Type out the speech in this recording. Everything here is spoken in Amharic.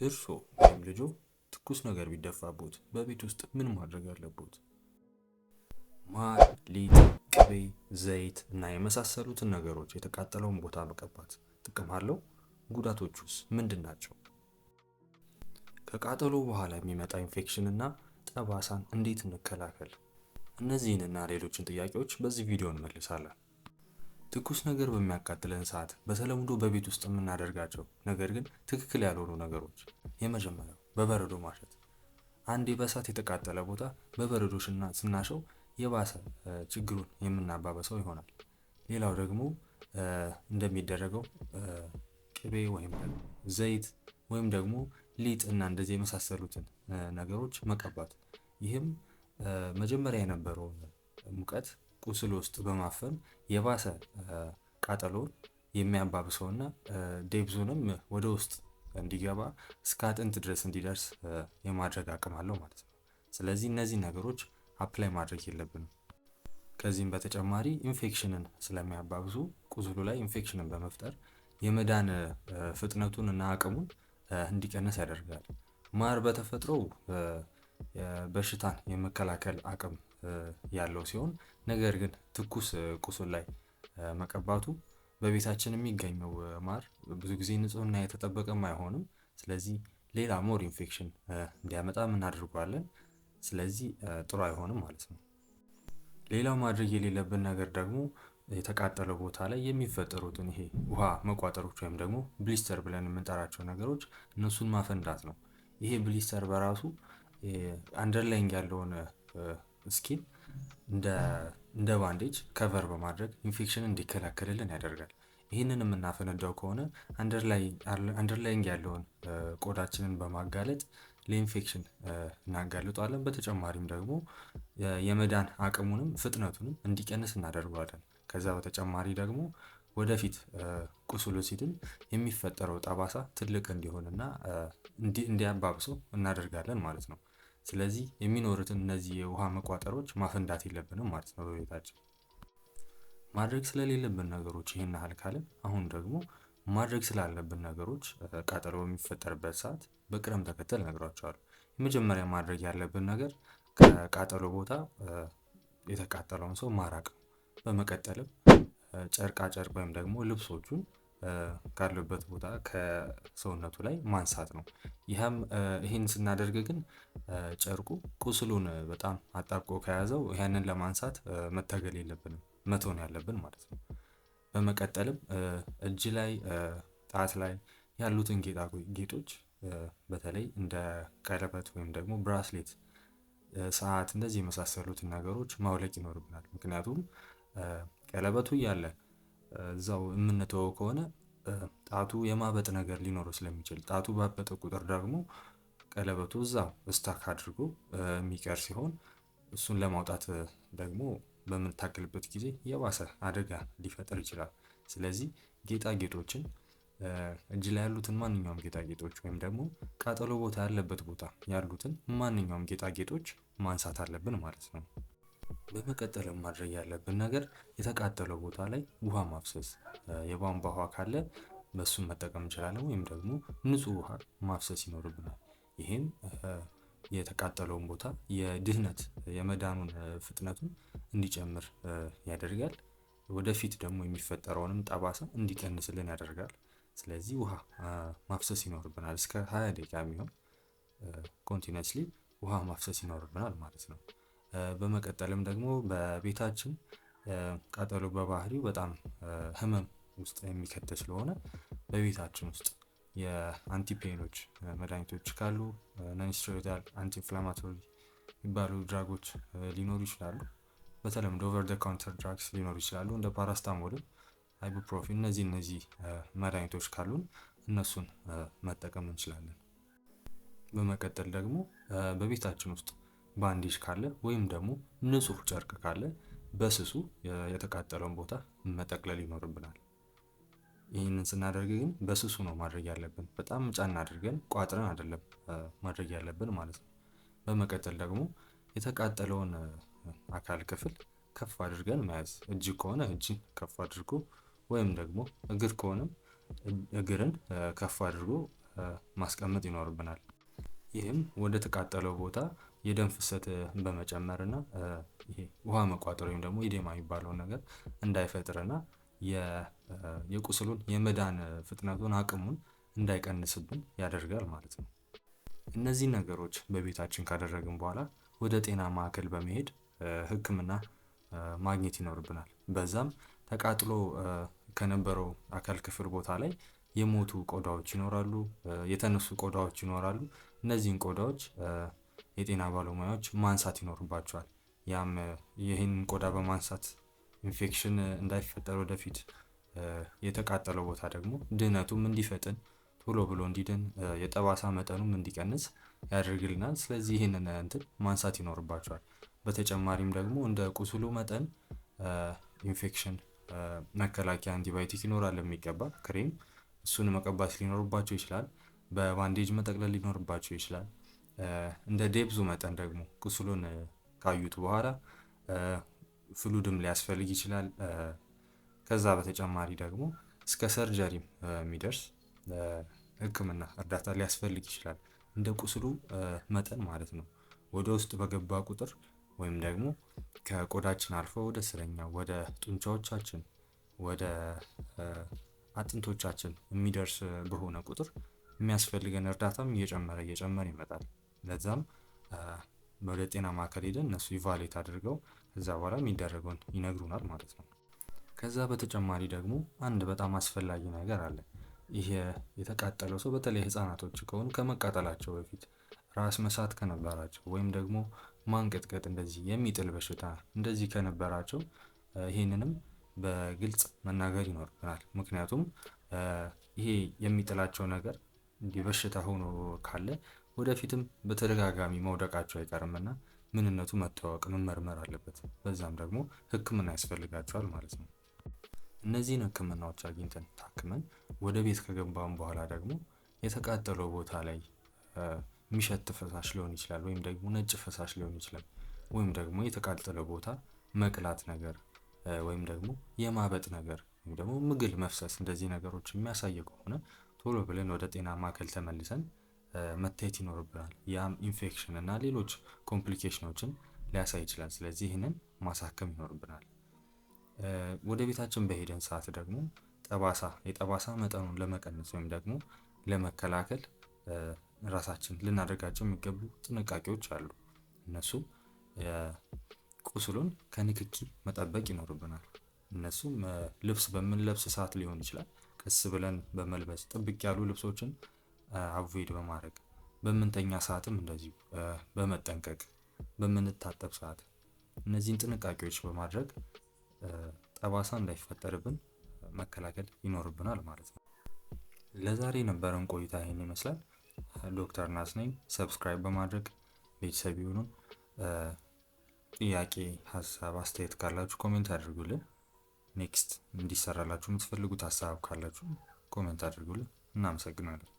እርስዎ ወይም ልጆ ትኩስ ነገር ቢደፋቦት በቤት ውስጥ ምን ማድረግ አለቦት? ማር፣ ሊጥ፣ ቅቤ፣ ዘይት እና የመሳሰሉትን ነገሮች የተቃጠለውን ቦታ መቀባት ጥቅም አለው? ጉዳቶቹስ ምንድን ናቸው? ከቃጠሎ በኋላ የሚመጣ ኢንፌክሽን እና ጠባሳን እንዴት እንከላከል? እነዚህንና ሌሎችን ጥያቄዎች በዚህ ቪዲዮ እንመልሳለን። ትኩስ ነገር በሚያቃጥለን ሰዓት በተለምዶ በቤት ውስጥ የምናደርጋቸው ነገር ግን ትክክል ያልሆኑ ነገሮች። የመጀመሪያው በበረዶ ማሸት። አንዴ በእሳት የተቃጠለ ቦታ በበረዶ ስናሸው የባሰ ችግሩን የምናባበሰው ይሆናል። ሌላው ደግሞ እንደሚደረገው ቅቤ ወይም ደግሞ ዘይት ወይም ደግሞ ሊጥ እና እንደዚህ የመሳሰሉትን ነገሮች መቀባት። ይህም መጀመሪያ የነበረውን ሙቀት ቁስል ውስጥ በማፈን የባሰ ቃጠሎን የሚያባብሰውና depth ኡንም ወደ ውስጥ እንዲገባ እስከ አጥንት ድረስ እንዲደርስ የማድረግ አቅም አለው ማለት ነው። ስለዚህ እነዚህ ነገሮች apply ማድረግ የለብንም። ከዚህም በተጨማሪ ኢንፌክሽንን ስለሚያባብሱ ቁስሉ ላይ ኢንፌክሽንን በመፍጠር የመዳን ፍጥነቱን እና አቅሙን እንዲቀንስ ያደርጋል። ማር በተፈጥሮው በሽታን የመከላከል አቅም ያለው ሲሆን ነገር ግን ትኩስ ቁስል ላይ መቀባቱ በቤታችን የሚገኘው ማር ብዙ ጊዜ ንጽህና የተጠበቀም አይሆንም። ስለዚህ ሌላ more infection እንዲያመጣ እናደርገዋለን። ስለዚህ ጥሩ አይሆንም ማለት ነው። ሌላው ማድረግ የሌለብን ነገር ደግሞ የተቃጠለው ቦታ ላይ የሚፈጠሩትን ይሄ ውሃ መቋጠሮች ወይም ደግሞ blister ብለን የምንጠራቸው ነገሮች እነሱን ማፈንዳት ነው። ይሄ blister በራሱ underlying ያለውን skin እንደ bandage cover በማድረግ ኢንፌክሽን እንዲከላከልልን ያደርጋል። ይህንን የምናፈነዳው ከሆነ underlying ያለውን ቆዳችንን በማጋለጥ ለኢንፌክሽን እናጋልጠዋለን። በተጨማሪም ደግሞ የመዳን አቅሙንም ፍጥነቱንም እንዲቀንስ እናደርገዋለን። ከዛ በተጨማሪ ደግሞ ወደፊት ቁስሉ ሲድን የሚፈጠረው ጠባሳ ትልቅ እንዲሆንና እንዲያባብሰው እናደርጋለን ማለት ነው። ስለዚህ የሚኖሩትን እነዚህ የውሃ መቋጠሮች ማፈንዳት የለብንም ማለት ነው። በቤታችን ማድረግ ስለሌለብን ነገሮች ይህን ያህል ካልን አሁን ደግሞ ማድረግ ስላለብን ነገሮች ቃጠሎ በሚፈጠርበት ሰዓት በቅደም ተከተል እነግራችኋለሁ። የመጀመሪያ ማድረግ ያለብን ነገር ከቃጠሎ ቦታ የተቃጠለውን ሰው ማራቅ ነው። በመቀጠልም ጨርቃ ጨርቅ ወይም ደግሞ ልብሶቹን ካሉበት ቦታ ከሰውነቱ ላይ ማንሳት ነው። ይህም ይህን ስናደርግ ግን ጨርቁ ቁስሉን በጣም አጣብቆ ከያዘው ያንን ለማንሳት መታገል የለብንም፣ መተው ነው ያለብን ማለት ነው። በመቀጠልም እጅ ላይ፣ ጣት ላይ ያሉትን ጌጣጌጦች በተለይ እንደ ቀለበት ወይም ደግሞ bracelet፣ ሰዓት እንደዚህ የመሳሰሉትን ነገሮች ማውለቅ ይኖርብናል። ምክንያቱም ቀለበቱ እያለ እዛው የምንተወው ከሆነ ጣቱ የማበጥ ነገር ሊኖረው ስለሚችል ጣቱ ባበጠ ቁጥር ደግሞ ቀለበቱ እዛው stuck አድርጎ የሚቀር ሲሆን እሱን ለማውጣት ደግሞ በምንታገልበት ጊዜ የባሰ አደጋ ሊፈጥር ይችላል። ስለዚህ ጌጣጌጦችን፣ እጅ ላይ ያሉትን ማንኛውም ጌጣጌጦች ወይም ደግሞ ቃጠሎ ቦታ ያለበት ቦታ ያሉትን ማንኛውም ጌጣጌጦች ማንሳት አለብን ማለት ነው። በመቀጠልም ማድረግ ያለብን ነገር የተቃጠለው ቦታ ላይ ውሃ ማፍሰስ፣ የቧንቧ ውሃ ካለ በሱም መጠቀም እንችላለን ወይም ደግሞ ንጹህ ውሃ ማፍሰስ ይኖርብናል። ይህም የተቃጠለውን ቦታ የድህነት የመዳኑን ፍጥነቱን እንዲጨምር ያደርጋል። ወደፊት ደግሞ የሚፈጠረውንም ጠባሳ እንዲቀንስልን ያደርጋል። ስለዚህ ውሃ ማፍሰስ ይኖርብናል። እስከ 20 ደቂቃ የሚሆን continuously ውሃ ማፍሰስ ይኖርብናል ማለት ነው። በመቀጠልም ደግሞ በቤታችን ቃጠሎ በባህሪው በጣም ህመም ውስጥ የሚከት ስለሆነ በቤታችን ውስጥ የ anti-pain ኦች መድኃኒቶች ካሉ non-steroidal anti-inflammatory የሚባሉ drug ኦች ሊኖሩ ይችላሉ። በተለምዶ over the counter drugs ሊኖሩ ይችላሉ። እንደ ፓራስታሞልም፣ ibuprofen እነዚህ መድኃኒቶች ካሉን እነሱን መጠቀም እንችላለን። በመቀጠል ደግሞ በቤታችን ውስጥ bandage ካለ ወይም ደግሞ ንጹህ ጨርቅ ካለ በስሱ የተቃጠለውን ቦታ መጠቅለል ይኖርብናል። ይህንን ስናደርግ ግን በስሱ ነው ማድረግ ያለብን። በጣም ጫና አድርገን ቋጥረን አይደለም ማድረግ ያለብን ማለት ነው። በመቀጠል ደግሞ የተቃጠለውን አካል ክፍል ከፍ አድርገን መያዝ፣ እጅ ከሆነ እጅን ከፍ አድርጎ ወይም ደግሞ እግር ከሆነም እግርን ከፍ አድርጎ ማስቀመጥ ይኖርብናል። ይህም ወደ ተቃጠለው ቦታ የደም ፍሰት በመጨመርና ይሄ ውሃ መቋጠር ወይም ደግሞ edema የሚባለውን ነገር እንዳይፈጥርና የቁስሉን የመዳን ፍጥነቱን አቅሙን እንዳይቀንስብን ያደርጋል ማለት ነው። እነዚህ ነገሮች በቤታችን ካደረግን በኋላ ወደ ጤና ማዕከል በመሄድ ሕክምና ማግኘት ይኖርብናል። በዛም ተቃጥሎ ከነበረው አካል ክፍል ቦታ ላይ የሞቱ ቆዳዎች ይኖራሉ፣ የተነሱ ቆዳዎች ይኖራሉ። እነዚህን ቆዳዎች የጤና ባለሙያዎች ማንሳት ይኖርባቸዋል። ያም ይህንን ቆዳ በማንሳት ኢንፌክሽን እንዳይፈጠር ወደፊት የተቃጠለው ቦታ ደግሞ ድህነቱም እንዲፈጥን ቶሎ ብሎ እንዲድን የጠባሳ መጠኑም እንዲቀንስ ያደርግልናል። ስለዚህ ይህንን እንትን ማንሳት ይኖርባቸዋል። በተጨማሪም ደግሞ እንደ ቁስሉ መጠን ኢንፌክሽን መከላከያ አንቲባዮቲክ ይኖራል የሚቀባ ክሬም፣ እሱን መቀባት ሊኖርባቸው ይችላል። በ bandage መጠቅለል ሊኖርባቸው ይችላል። እንደ depth ኡ መጠን ደግሞ ቁስሉን ካዩት በኋላ fluid ም ሊያስፈልግ ይችላል። ከዛ በተጨማሪ ደግሞ እስከ surgery ም የሚደርስ ሕክምና እርዳታ ሊያስፈልግ ይችላል። እንደ ቁስሉ መጠን ማለት ነው። ወደ ውስጥ በገባ ቁጥር ወይም ደግሞ ከቆዳችን አልፎ ወደ ስረኛው፣ ወደ ጡንቻዎቻችን፣ ወደ አጥንቶቻችን የሚደርስ በሆነ ቁጥር የሚያስፈልገን እርዳታም እየጨመረ እየጨመረ ይመጣል። ለዛም ወደ ጤና ማዕከል ሄደን እነሱ evaluate አድርገው ከዛ በኋላ የሚደረገውን ይነግሩናል ማለት ነው። ከዛ በተጨማሪ ደግሞ አንድ በጣም አስፈላጊ ነገር አለ። ይሄ የተቃጠለው ሰው በተለይ ህፃናቶች ከሆኑ ከመቃጠላቸው በፊት ራስ መሳት ከነበራቸው ወይም ደግሞ ማንቀጥቀጥ እንደዚህ የሚጥል በሽታ እንደዚህ ከነበራቸው ይሄንንም በግልጽ መናገር ይኖርብናል። ምክንያቱም ይሄ የሚጥላቸው ነገር እንዲህ በሽታ ሆኖ ካለ ወደፊትም በተደጋጋሚ መውደቃቸው አይቀርምና ምንነቱ መታወቅ መመርመር አለበት። በዛም ደግሞ ሕክምና ያስፈልጋቸዋል ማለት ነው። እነዚህን ሕክምናዎች አግኝተን ታክመን ወደ ቤት ከገባን በኋላ ደግሞ የተቃጠለው ቦታ ላይ የሚሸት ፈሳሽ ሊሆን ይችላል፣ ወይም ደግሞ ነጭ ፈሳሽ ሊሆን ይችላል፣ ወይም ደግሞ የተቃጠለው ቦታ መቅላት ነገር ወይም ደግሞ የማበጥ ነገር ወይም ደግሞ ምግል መፍሰስ እንደዚህ ነገሮች የሚያሳይ ከሆነ ቶሎ ብለን ወደ ጤና ማዕከል ተመልሰን መታየት ይኖርብናል። ያም ኢንፌክሽን እና ሌሎች complication ኦችን ሊያሳይ ይችላል። ስለዚህ ይህንን ማሳከም ይኖርብናል። ወደ ቤታችን በሄደን ሰዓት ደግሞ የጠባሳ መጠኑን ለመቀነስ ወይም ደግሞ ለመከላከል ራሳችን ልናደርጋቸው የሚገቡ ጥንቃቄዎች አሉ። እነሱም ቁስሉን ከንክኪ መጠበቅ ይኖርብናል። እነሱም ልብስ በምንለብስ ሰዓት ሊሆን ይችላል፣ ቀስ ብለን በመልበስ ጥብቅ ያሉ ልብሶችን avoid በማድረግ፣ በምንተኛ ሰዓትም እንደዚሁ በመጠንቀቅ፣ በምንታጠብ ሰዓት እነዚህን ጥንቃቄዎች በማድረግ ጠባሳ እንዳይፈጠርብን መከላከል ይኖርብናል ማለት ነው። ለዛሬ የነበረን ቆይታ ይህን ይመስላል። ዶክተር ናስ ነኝ። Subscribe በማድረግ ቤተሰብ ይሁኑን። ጥያቄ፣ ሀሳብ፣ አስተያየት ካላችሁ comment አድርጉልን። Next እንዲሰራላችሁ የምትፈልጉት ሀሳብ ካላችሁ comment አድርጉልን። እናመሰግናለን።